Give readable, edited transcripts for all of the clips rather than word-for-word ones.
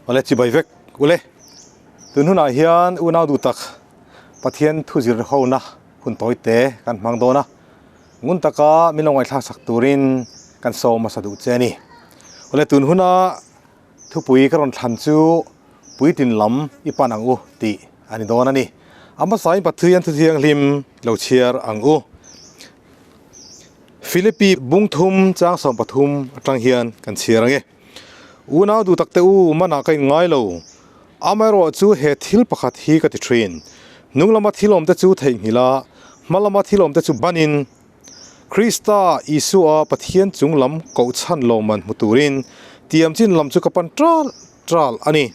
Awle chibai vek ule. Tun hunah hian unau duh tak Pathian thu zir hona hun tawi te kan hmang dawn a. Ngun taka min lo ngaihthlak sak turin kan sawm hmasa duh che a ni. Awle tun huna thupui ka rawn thlan chu puitlin lam i pan ang u tih a ni dawn a ni. A hmasain Pathian thu thianghlim lo chhiar ang u. Philippi bungthum chang 13 atang hian kan chhiar ang e. Unau duh tak te u, manah ka inngai lo. Amaherawh chu he thil pakhat hi ka ti thin. Hnung lama thil awmte chu theihnghilh a, hma lama thil awmte chu banin Krista Isua Pathian chung lam kohchhan lawmman hmu turin tiam chin lam chu ka pan ṭal ṭal a ni.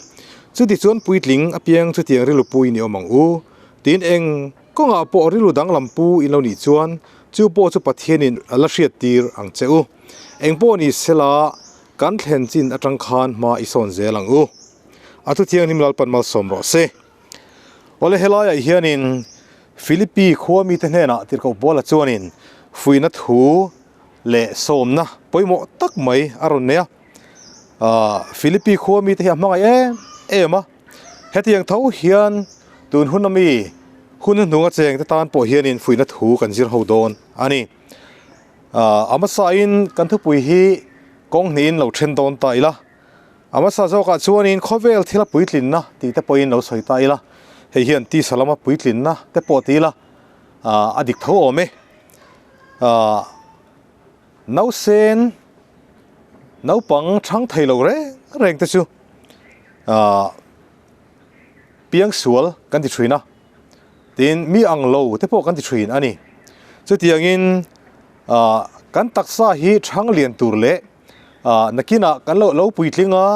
Chutichuan puitling apiang chutiang rilru pui ni awm ang u. Tin eng kawngah pawh rilru danglam pu in lo nih chuan chu pawh chu Pathianin a la hriattir ang che u. Eng pawh ni sela kan thlen chin atang khan hma i sawn zel ang u. A thu thianghlim Lalpan malsawm rawh se. Awle helaiah hianin Philippi khua mite hnenah tirhkoh Paula chuanin fuihna thu leh sawmna pawimawh tak mai a rawn nei a. Philippi khua mite hi a hmangaih em em a. Hetiang tho hian tun hun ami hun hnuhnung a chengte tan pawh hianin fuihna thu kan zir ho dawn a ni. A hmasain kan thupui hi kawng hnihin lo then dawn ta ila. A hmasa zawkah chuanin khawvel thila puitlinna tih te pawhin lo sawi ta ila. Hei hian tisa lama puitlinna te pawh ti ila a dik tho awm e. Nausen naupang chhang thei lo reng reng te chu piangsual kan ti thin a. Tin, mi ang lo te pawh kan ti thin a ni. Chutiangin kan taksa hi chhang lian tur leh nakinah kan lo lo puitling a,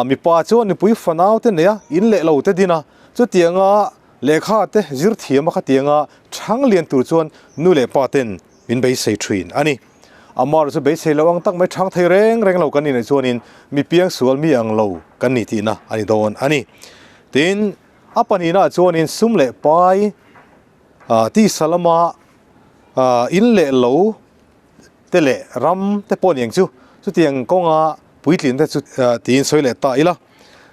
mipa chuan nupui fanau te nei a, in leh lo te din a. Chutianga lehkha te zir thiam a khatianga chhang lian tur chuan nu leh pa ten min beisei thin a ni. Amar chu beisei lo ang tak mai chhang thei reng reng lo kan ni nei chuanin mi piangsual mi ang lo kan ni tihna a ni dawn a ni. Tin, A pahnihnaah chuanin sum leh pai tisa lama in leh lo te leh ram te pawh aniang chu chutiang kawnga puitlin te chu tiin sawi leh ta ila.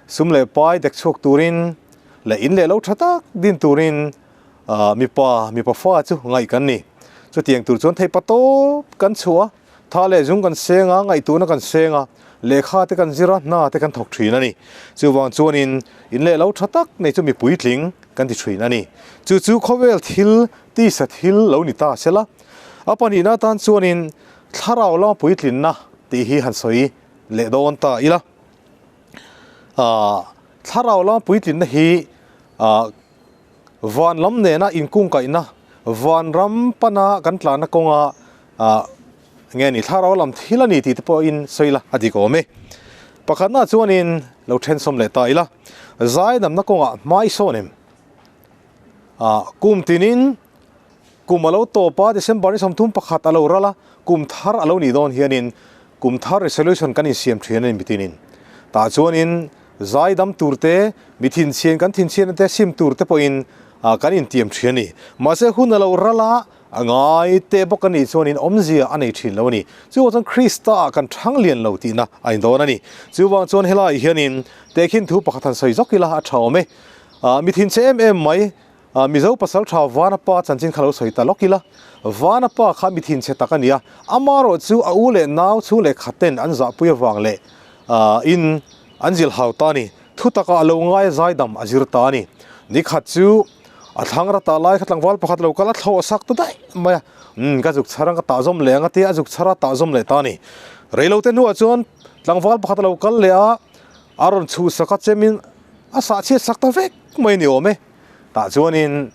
Sum leh pai dek chhuak turin leh in leh lo tha tak din turin mipa mipa fa chu ngaih kan ni. Chutiang tur chuan theihpa tawp kan chhuah a. Tha leh zung kan seng a, ngaihtuahna kan seng a, lehkha te kan zir a, hna te kan thawk thin a ni. Chuvang chuanin in leh lo tha tak nei chu mi puitling kan ti thin a ni. Chu chu khawvel thil, tisa thil lo ni ta sela. A pahnihna atan chuanin thlarau lama puitlinna tih hi han sawi leh dawn ta ila. Aaa thlarau lama puitlinna hi aaa van lam nena inkungkaihna, vanram pana kan tlanna kawnga ah nge ni thlarau lam thil a ni tih te pawhin sawi ila a dik awm e. Pakhatna chuanin lo thensawm leh ta ila, zaidamna kawngah hmai sawn em? Ah kum tinin kum a lo tawp a, December ni 31 a lo ral a, kum thar a lo nih dawn hianin kum thar resolution kan insiam thin a ni mitinin. Tah chuanin zaidam tur te, mi thinchhian kan thinchhiatna te sim tur te pawhin kan intiam thin a ni. Mahse hun a lo ral a, A ngai teh bawk a nih chuanin awmzia a nei thin lo a ni. Chuvang chuan Krista ah kan thang lian lo tihna a indawn a ni. Chuvang chuan helaiah hianin tehkhin thu pakhat han sawi zawk ila a tha awm e. Mi thinchhe em em mai, Mizo pasal tha Vanapa chanchin kha lo sawi ta lawk ila. Vanapa kha mi thinchhe tak a ni a, amaherawh chu a u leh nau chhung leh khat ten an zahpui avang leh in an zilh hau ta a ni. Thutakah a lo ngai a zaidam a zir ta a ni. Nikhat chu a thlang rata lai kha tlangval pakhat lo kal a thlawh sak ta daih mai a, umm ka zuk chhar ang ka tah zawm leh ang a tia a zuk chhar a tah zawm leh ta a ni. Reilote hnuah chuan tlangval pakhat a lo kal leh a, a rawn chhuh sak a chemin a sah chhiat sak ta vek mai a ni awm e. Tah chuanin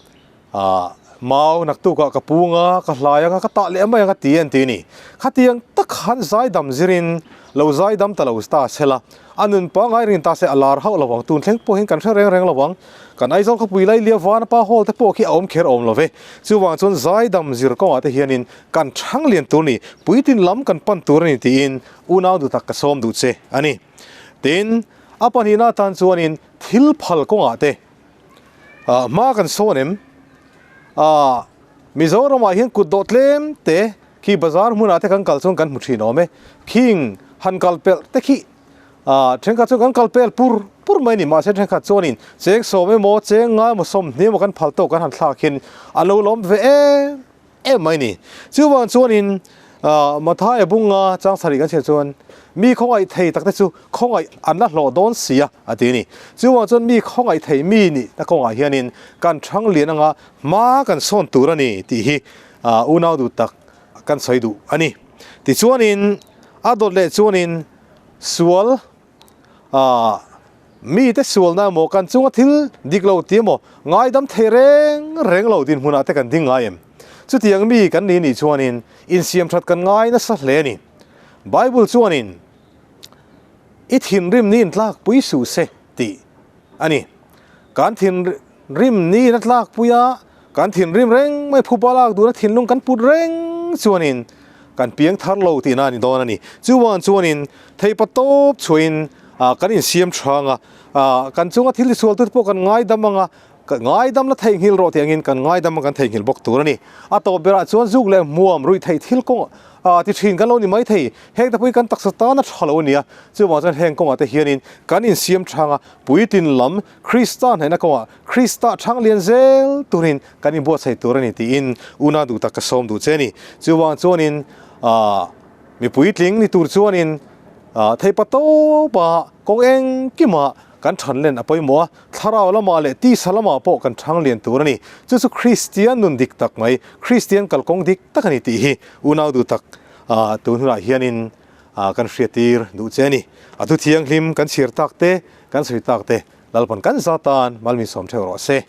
ah mau naktukah ka pung a, ka hlai ang a, ka tah leh mai ang a ti an ti a ni. Khatiang tak khan zaidam zirin lo zaidam ta lo ta sela, a nun pangngai rin ta se a lar hauh lo vang, tun thleng pawhin kan hre reng reng lo vang. Kan Aizawl khawpui Lailia Vana pa hall te pawh khi a awm kher awm lo ve. Chuvang chuan zaidam zir kawngah te hianin kan thang lian tur a ni, puitlin lam kan pan tur a ni tiin unau duhtak ka sawm duh che a ni. Tin, a pahnihna atan chuanin thil phal kawngah te Ah hma kan sawn em? Ah Mizoramah hian kut dawh tlem te khi bazar hmunah te kan kal chuan kan hmu thin awm e. Khing han kal pelh te khi Thenkhat chuan kan kal pel pur pur mai a ni. Mahse thenkhat chuanin cheng sawm emaw cheng ngai emaw sawmhnih emaw kan phal tawk kan han thlak hian a lo lawm ve em em mai a ni. Chuvang chuanin Mathaia bunga chang sarih kan chhiar chuan mi khawngaih thei takte chu khawngaih an la hlawh dawn si a a ti a ni. Chuvang chuan mi khawngaih thei mi nih na kawngah hianin kan thang lian anga hma kan sawn tur a ni tih hi unau duh tak kan sawi duh a ni. Tichuanin a dawt leh chuanin sual ah mite sualna emaw kan chunga thil dik lo ti emaw ngaidam thei reng reng lo dinhmunah te kan ding ngai em? Chutiang mi kan ni nih chuanin insiam that kan ngai nasa hle a ni. Bible chuanin i thinrim ni intlakpui suh se tih a ni. Kan thinrim ni in a tlakpui a, kan thinrim reng mai phupa lak duna thinlung kan put reng chuanin kan piang thar lo tihna a ni dawn a ni. Chuan chuanin theipa tawp chhuahin kan insiam thang a, kan chunga thil tisual tute pawh kan ngaidam ang a, ngaidam la theihnghilh rawh tih angin kan ngaidam a kan theihnghilh bawk tur a ni. A tawp berah chuan zuk leh hmuam ruih theih thil kawng ti thin kan lo ni mai thei. Heng te pawh hi kan taksa tan a tha lo a ni a, chuvang chuan heng kawngah te hianin kan insiam thang a, puitlin lam Krista hnaihna kawngah Krista thang lian zel turin kan inbuatsaih tur a ni tiin una duh tak ka sawm duh che a ni. Chuvang chuanin mipui tling ni tur chuanin theipa tawpa kawng engkimah kan than len a pawimawh a, thlarau lamah leh tisa lamah pawh kan thang lian tur a ni. Chu chu Kristian nun dik tak mai, Kristian kalkawng dik tak a ni tih hi unau duh tak tun hunah hianin kan hriattir duh che a ni. A thu thianghlim kan chhiar tak te, kan sawi tak te Lalpan kan za tan malmin sawm theuh rawh se.